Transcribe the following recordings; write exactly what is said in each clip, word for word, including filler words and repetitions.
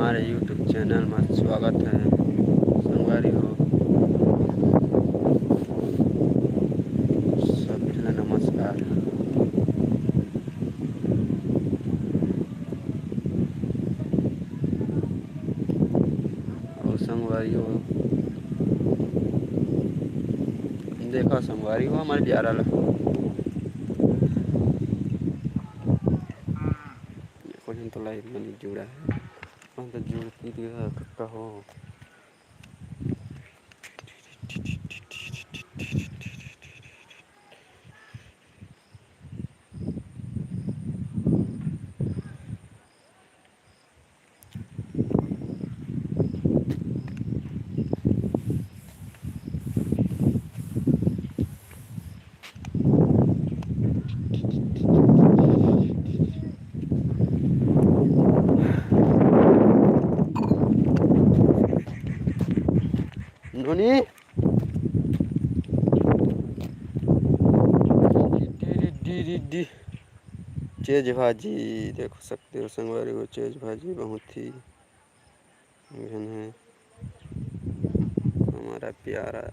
हमारे YouTube channel में स्वागत है संगवारी हो। सभी ला नमस्कार। अउ संगवारी हो, देखा संगवारी हो हमारे प्यारा ला। कोई तो लाइव में नहीं जुड़ा है। हम तो जुड़ती दिया कक्का हो। नोनी। D, D, D, D, D. Chase भाजी देख सकते हो संगवारी हो, चेज भाजी बहुत ही घन है हमारा प्यारा।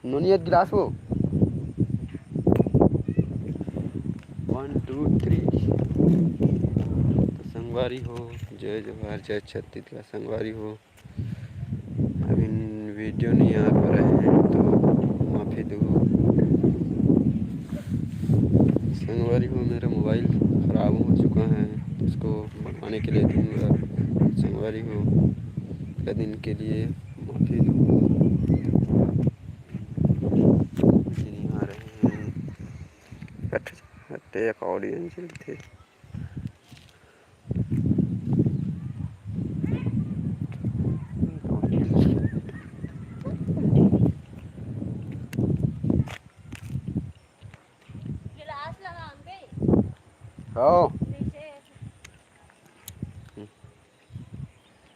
नोनियत गिलास हो। One two three. तो संगवारी हो, जय जोहार, जय छत्तीसगढ़ संगवारी हो। अभी वीडियो नहीं आ पा रहे हैं तो माफ़ी दो संगवारी हो। मेरा मोबाइल ख़राब हो चुका है, इसको मंगाने के लिए दूंगा संगवारी हो। इतने दिन के लिए माफ़ी दो। नहीं आ रहे हैं। कट हटे एक ऑडियंस थे। गिलास लगा पे। हाँ। नीचे।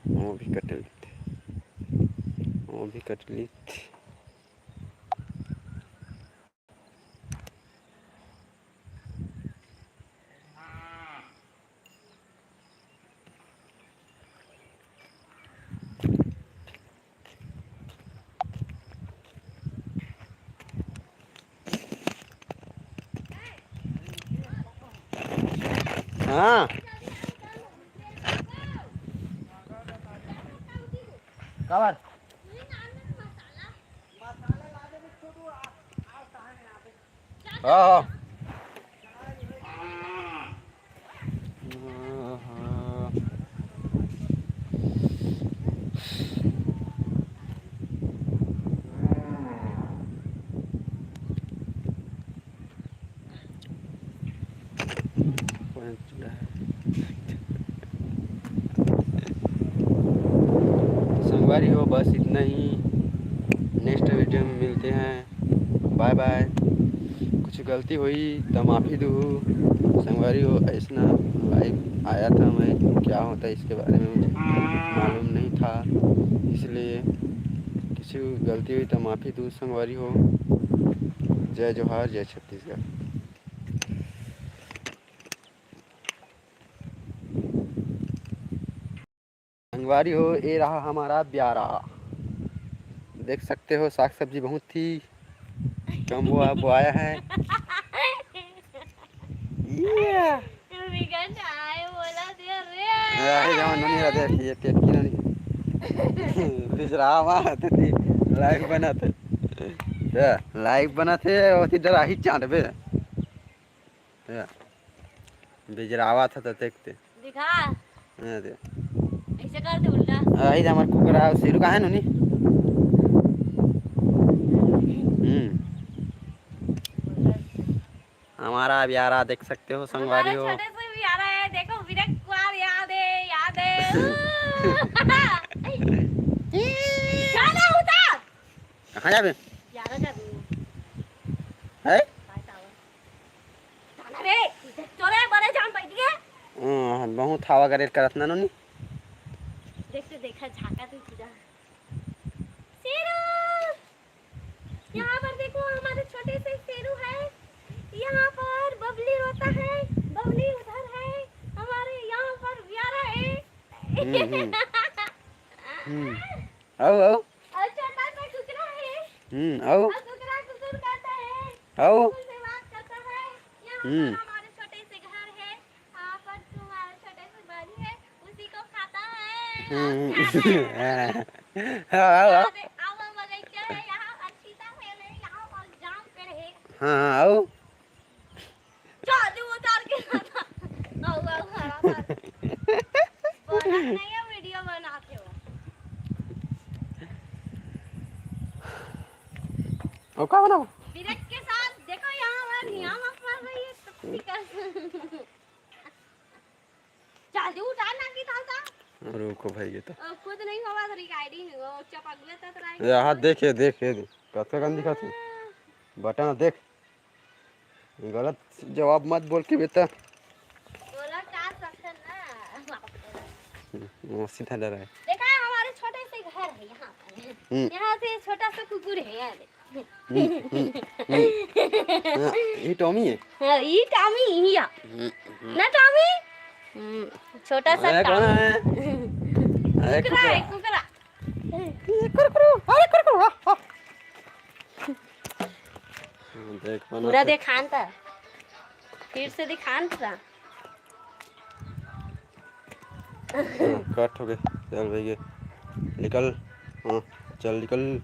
वो भी कट लेते, वो भी कट लेते। हाँ। काबर? हाँ, हाँ। संगवारी हो, बस इतना ही। नेक्स्ट वीडियो में मिलते हैं। बाय बाय। कुछ गलती होई त माफ़ी दू संगवारी हो। ऐसना लाइव आया था मैं, क्या होता है इसके बारे में मुझे मालूम नहीं था, इसलिए किसी गलती हुई तो माफ़ी दू संगवारी हो। जय जोहार, जय छत्तीसगढ़। संगवारी हो, ये रहा हमारा ब्यारा। देख सकते हो, साग सब्जी बहुत ही कम हुआ, बोआया है। ये। विगन आए बोला दिया रे। अरे, जवान नहीं रहते, ये टेटकी नहीं। दूसरा आवा, तो थी, लाइव बनाते। क्या? लाइव बनाते, वो थी डरा ही चांद बे। या। बिजरावा था तो देखते। दिखा। हाँ, दे। ऐसे कर दे उल्टा। आई हमार कुकरा, शेरू का है नोनी? हम्म। हमारा ब्यारा देख सकते हो, संगवारी हमारा हो। छोटे से ब्यारा है, देखो, विवेक कुमार याद है, याद है। गाना उतार। कहाँ जाबे? याद है। जाना रे, चोरे बड़े जान बैठ गए। हाँ, बहुत हवा गरेर करत ना नोनी। देख तो देखा, झाका तू पूरा। शेरू, यहाँ पर देखो, हमारे छोटे से शेरू है। यहाँ पर बबली रोता हम्म, हम्म। हम्म। आओ, आओ। और छोटा सा कुकरा है। हम्म, आओ। और कुकरा कुकुर करता है। आओ। कुकुर से बात करता है। यहाँ हम्म। पर हमारे छोटे से घर है। हाँ, पर तुम्हारे छोटे से बाजू है, उसी को खाता है। हम्म। हाँ, आओ, आओ। यहाँ पे आम बगीचा है, यहाँ पर सीता पेड़ है, यहाँ पर जाम पेड़ है। हाँ, हाँ, आओ। चालू उतार के लाता। आओ, आओ, हरा था। बोला नहीं है, वीडियो बनाते हो। और का बनाओ? ब्रेक के साथ देखो, यहाँ पर, यहाँ पर रही है, तो ठीक है। चालू उतार ना की था, था। रुको भाई, ये तो। अ, खुद नहीं होगा तो रिकॉर्डिंग, वो चपक लेता तो राइट। ये हाथ देख, ये देख, ये देख। कतका गंदी खाती। बटन देख। गलत जवाब मत बोल के बेटा। बोला का सकते ना। वो सीधा डरा है। देखा, हमारे छोटे से घर है यहाँ पर। हम्म। यहाँ से छोटा सा कुकुर है, यहाँ देख। हम्म, हम्म, हम्म। हाँ, ये टॉमी है। हाँ, ये टॉमी ही है। हम्म, हम्म। ना टॉमी? हम्म, छोटा सा अरे, कौन टॉमी। है? अरे, कुकरा है, कुकरा। कुकरा। ये कुरकुरु, अरे कुरकुरु, हाँ, हाँ। देख, बना पूरा से। दिखान था। फिर से दिखान था। हाँ, कट हो गए। चल भाई, ये निकल। हाँ, चल निकल।